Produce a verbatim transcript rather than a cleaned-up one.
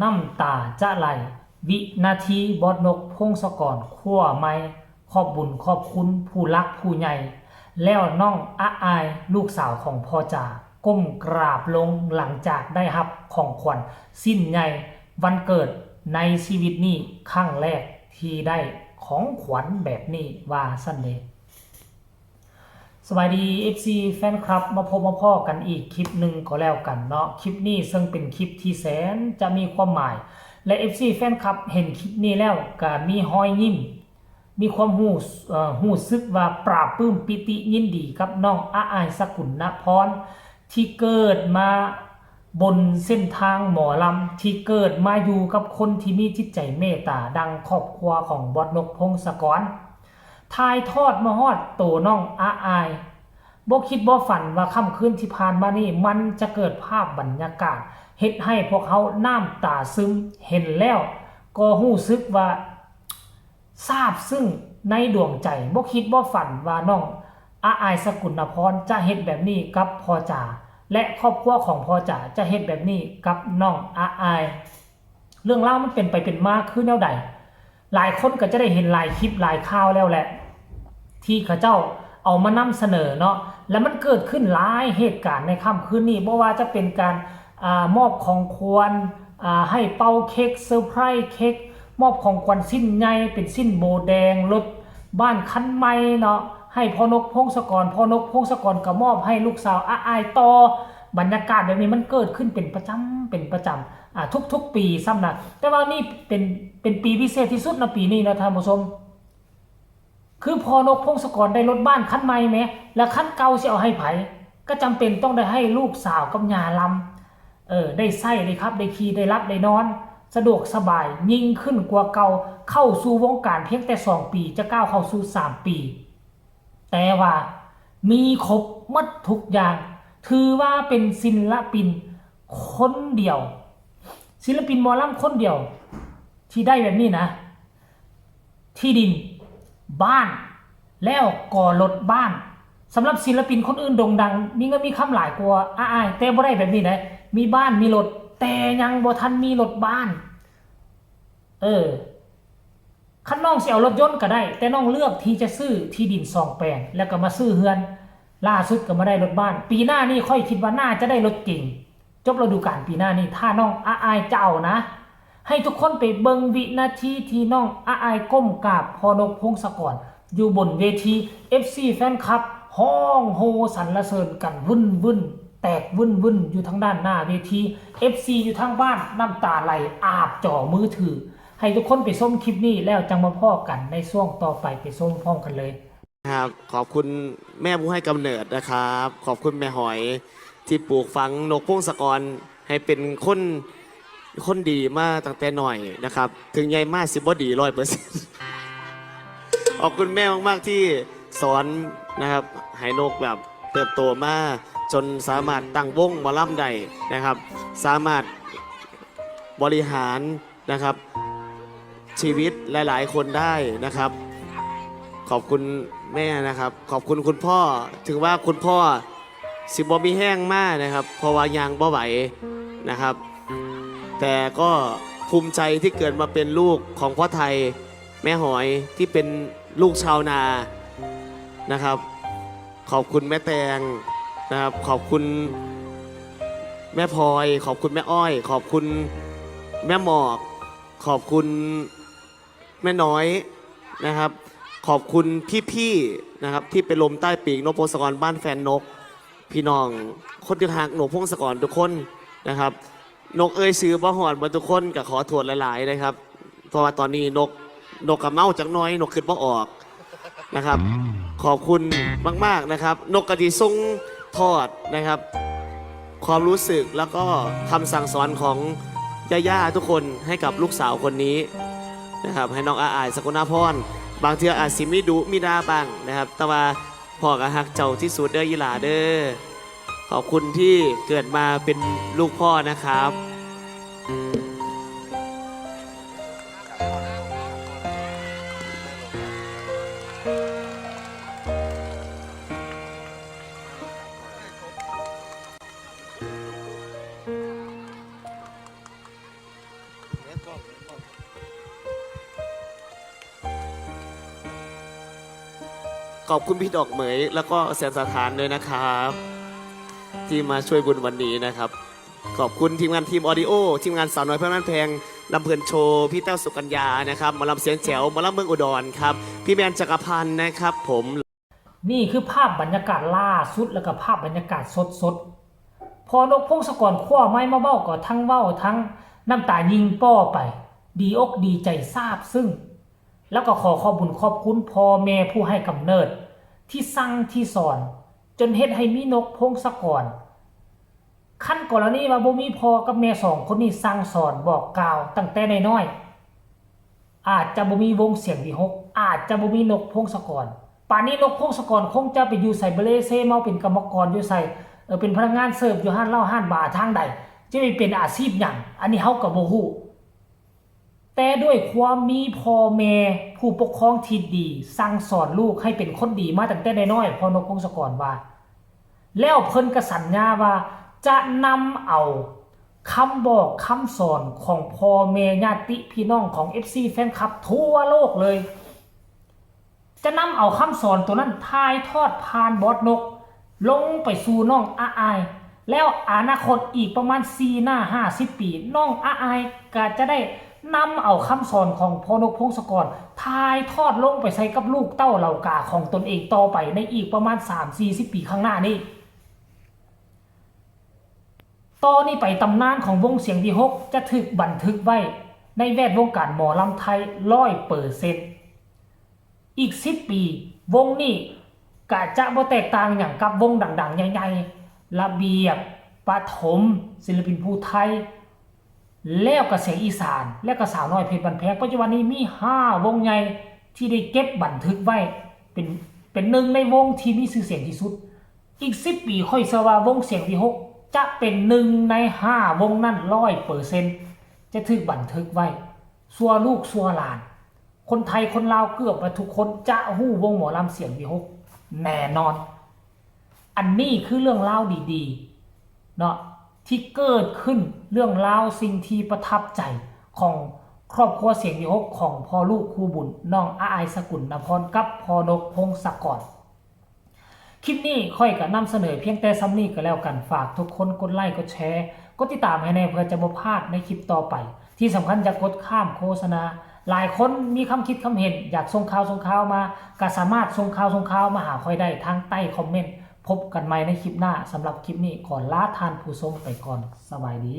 น้ำตาจะไหล วินาทีบอสนก พงศกร คว้าไมค์ ขอบบุญขอบคุณผู้หลักผู้ใหญ่ แล้วน้องอะอาย ลูกสาวของพ่อจ๋า ก้มกราบลงหลังจากได้รับของขวัญชิ้นใหญ่วันเกิดในชีวิตนี้ ครั้งแรกที่ได้ของขวัญแบบนี้ ว่าซั่นเด้ สบายดี เอฟซี แฟนคลับ มาพบมาพ้อกันอีกคลิปหนึ่งก็แล้วกันเนาะ คลิปนี้ซึ่งเป็นคลิปที่แสนจะมีความหมาย และ เอฟซี แฟนคลับ เห็นคลิปนี้แล้วก็มีฮอยยิ้ม มีความรู้ เอ่อ รู้สึกว่าปลาบปลื้มปิติยินดีกับน้องอะอาย สกุลนพร ที่เกิดมาบนเส้นทางหมอลำ ที่เกิดมาอยู่กับคนที่มีจิตใจเมตตาดังครอบครัวของบอสนก พงศกร ถ่ายทอดมาฮอดโตน้องอะอาย บ่คิดบ่ฝันว่าค่ำคืนที่ผ่านมานี้ มันจะเกิดภาพบรรยากาศ เฮ็ดให้พวกเฮาน้ำตาซึม เห็นแล้วก็รู้สึกว่าซาบซึ้งในดวงใจ บ่คิดบ่ฝันว่าน้องอะอาย สกุลนพร จะเฮ็ดแบบนี้กับพ่อจ๋า และครอบครัวของพ่อจ๋าจะเฮ็ดแบบนี้กับน้องอะอาย เรื่องราวมันเป็นไปเป็นมาคือแนวใด หลายคนก็จะได้เห็นหลายคลิปหลายข่าวแล้วแหละ ที่เขาเจ้าเอามานำเสนอเนาะ และมันเกิดขึ้นหลายเหตุการณ์ในค่ำคืนนี้ บ่ว่าจะเป็นการ อ่า มอบของขวัญ อ่า ให้เป่าเค้ก เซอร์ไพรส์เค้ก มอบของขวัญชิ้นใหญ่ เป็นชิ้นโบแดง รถบ้านคันใหม่เนาะ ให้พ่อนก พงศกร พ่อนก พงศกรก็มอบให้ลูกสาวอะอายต่อ บรรยากาศแบบนี้มันเกิดขึ้นเป็นประจำ เป็นประจำ อ่า ทุกๆปีซ้ำนะ แต่ว่านี่เป็น เป็นปีพิเศษที่สุดนะปีนี้เนาะท่านผู้ชม คือพ่อนก พงศกรได้รถบ้านคันใหม่แหม แล้วคันเก่าสิเอาให้ไผ ก็จำเป็นต้องได้ให้ลูกสาวกับย่าลำ เออ ได้ใช้ ได้ขับ ได้ขี่ ได้หลับ ได้นอน สะดวกสบาย ยิ่งขึ้นกว่าเก่า เข้าสู่วงการเพียงแต่สองปี จะก้าวเข้าสู่สามปี แต่ว่ามีครบหมดทุกอย่าง ถือว่าเป็นศิลปินคนเดียว ศิลปินหมอลำคนเดียว ที่ได้แบบนี้นะ ที่ดิน บ้าน แล้วก็รถบ้าน สำหรับศิลปินคนอื่นโด่งดัง มีเงินมีคำหลายกว่าอะอาย แต่บ่ได้แบบนี้นะ มีบ้านมีรถ แต่ยังบ่ทันมีรถบ้าน เออ คันน้องสิเอารถยนต์ก็ได้ แต่น้องเลือกที่จะซื้อที่ดินสองแปลง แล้วก็มาซื้อเฮือน ล่าสุดก็มาได้รถบ้าน ปีหน้านี่ข้อยคิดว่าน่าจะได้รถเก๋ง จบฤดูกาลปีหน้านี่ ถ้าน้องอะอายจะเอานะ ให้ทุกคนไปเบิ่งวินาทีที่น้องอะอายก้มกราบพ่อนก พงศกร อยู่บนเวที เอฟซี แฟนคลับ ฮ้องโฮสรรเสริญกันวุ่นวุ่น แตกวุ่นวุ่นอยู่ทางด้านหน้าเวที เอฟซี อยู่ทางบ้านน้ำตาไหลอาบจอมือถือ ให้ทุกคนไปชมคลิปนี้แล้วจังมาพ้อกันในช่วงต่อไป ไปชมพร้อมกันเลย ครับ ขอบคุณแม่ผู้ให้กำเนิดนะครับ ขอบคุณแม่หอยที่ปลูกฝังนก พงศกร ให้เป็นคน คนดีมาตั้งแต่น้อยนะครับ ถึงใหญ่มาสิบ่ดีร้อยเปอร์เซ็นต์ ขอบคุณแม่มากๆที่สอนนะครับ ให้นกแบบเติบโตมา จนสามารถตั้งวงหมอลำได้นะครับ สามารถบริหารนะครับ ชีวิตหลายๆคนได้นะครับ ขอบคุณแม่นะครับ ขอบคุณคุณพ่อ ถึงว่าคุณพ่อสิบ่มีแฮงมานะครับ เพราะว่ายางบ่ไหวนะครับ แต่ก็ภูมิใจที่เกิดมาเป็นลูกของพ่อไทย แม่หอยที่เป็นลูกชาวนานะครับ ขอบคุณแม่แตงนะครับ ขอบคุณแม่พลอย ขอบคุณแม่อ้อย ขอบคุณแม่หมอก ขอบคุณแม่น้อยนะครับ ขอบคุณพี่ๆนะครับ ที่ไปลมใต้ปีกนก พงศกร บ้านแฟนนก พี่น้องคนที่ฮักนก พงศกร ทุกคนนะครับ นกเอ่ยชื่อบ่ฮอดหมดทุกคน ก็ขอโทษหลายๆนะครับ เพราะว่าตอนนี้นก นกก็เมาจักหน่อย นกคิดบ่ออกนะครับ ขอบคุณมากๆนะครับ นกกะสิส่งทอดนะครับ ความรู้สึกแล้วก็คำสั่งสอนของย่าๆทุกคนให้กับลูกสาวคนนี้นะครับ ให้น้องอาอาย สกุณาพร บางเทื่ออาจสิมีดุมีด่าบ้างนะครับ แต่ว่าพ่อก็ฮักเจ้าที่สุดเด้ออีหล่าเด้อ ขอบคุณที่เกิดมาเป็นลูกพ่อนะครับ ขอบคุณพี่ดอกเหมยแล้วก็แสนสถานด้วยนะครับ ที่มาช่วยบุญวันนี้นะครับ ขอบคุณทีมงานทีมออดิโอ ทีมงานสาวน้อยเพชรบ้านแพง ลำเพลินโชว์ พี่แต้วสุกัญญานะครับ หมอลำเสียงแจ๋ว หมอลำเมืองอุดรครับ พี่แมนจักรพันธ์นะครับผม นี่คือภาพบรรยากาศล่าสุด แล้วก็ภาพบรรยากาศสดๆ พอนกพงศกรคว้าไมค์มาเว้าก็ทั้งเว้าทั้งน้ำตายิงป้อไป ดีอกดีใจซาบซึ้ง แล้วก็ขอขอบบุญขอบคุณพ่อแม่ผู้ให้กำเนิด ที่สั่งที่สอน จนเฮ็ดให้มีนกพงศกร คันกรณีว่าบ่มีพ่อกับแม่สองคนนี้สั่งสอนบอกกล่าวตั้งแต่น้อยๆ อาจจะบ่มีวงเสียงวีหก อาจจะบ่มีนกพงศกร ป่านนี้นกพงศกรคงจะไปอยู่ไส เบเลเซเมาเป็นกรรมกรอยู่ไส เออ เป็นพนักงานเสิร์ฟอยู่ร้านเหล้าร้านบาร์ทางใด จะไปเป็นอาชีพหยัง อันนี้เฮาก็บ่ฮู้ แต่ด้วยความมีพ่อแม่ผู้ปกครองที่ดี สั่งสอนลูกให้เป็นคนดีมาตั้งแต่น้อยๆ พ่อนกพงศกรว่า แล้วเพิ่นก็สัญญาว่าจะนำเอาคำบอกคำสอนของพ่อแม่ญาติพี่น้องของ เอฟซี แฟนคลับทั่วโลกเลย จะนำเอาคำสอนตัวนั้นถ่ายทอดผ่านบอสนก ลงไปสู่น้องอาอาย แล้วอนาคตอีกประมาณสี่หน้าห้าสิบปี น้องอาอายก็จะได้นำเอาคำสอนของพ่อนกพงศกร ถ่ายทอดลงไปใส่กับลูกเต้าเหล่ากาของตนเองต่อไปในอีกประมาณสามสี่สิบปีข้างหน้านี้ ต่อนี้ไปตำนานของวงเสียงวีหกจะถูกบันทึกไว้ในแวดวงการหมอลำไทยร้อยเปอร์เซ็นต์ อีกสิบปี วงนี้ก็จะบ่แตกต่างหยังกับวงดังๆ ใหญ่ๆ ระเบียบ ปฐม ศิลปินภูไท แล้วก็เสียงอีสาน แล้วก็สาวน้อยเพชรบ้านแพง ปัจจุบันนี้มีห้าวงใหญ่ที่ได้เก็บบันทึกไว้ เป็น เป็นหนึ่งในวงที่มีชื่อเสียงที่สุด อีกสิบปีข้อยเชื่อว่าวงเสียงวีหกจะเป็นหนึ่งในห้าวงนั้นร้อยเปอร์เซ็นต์ จะถูกบันทึกไว้ชั่วลูกชั่วหลาน คนไทยคนลาวเกือบว่าทุกคนจะฮู้วงหมอลำเสียงวีหกแน่นอน อันนี้คือเรื่องราวดีๆ เนาะ ที่เกิดขึ้น เรื่องราวสิ่งที่ประทับใจของครอบครัวเสียงวีหกของพ่อลูกคู่บุญ น้องอาอาย สกุลนพร กับพ่อนกพงศกร คลิปนี้ข้อยก็นำเสนอเพียงแต่ส่ำนี้ก็แล้วกัน ฝากทุกคนกดไลค์กดแชร์ กดติดตามให้แน่เพื่อจะบ่พลาดในคลิปต่อไป ที่สำคัญอย่ากดข้ามโฆษณา หลายคนมีความคิดความเห็น อยากส่งข่าวส่งข่าวมา ก็สามารถส่งข่าวส่งข่าวมาหาข้อยได้ทางใต้คอมเมนต์ พบกันใหม่ในคลิปหน้า สำหรับคลิปนี้ขอลาท่านผู้ชมไปก่อน สบายดี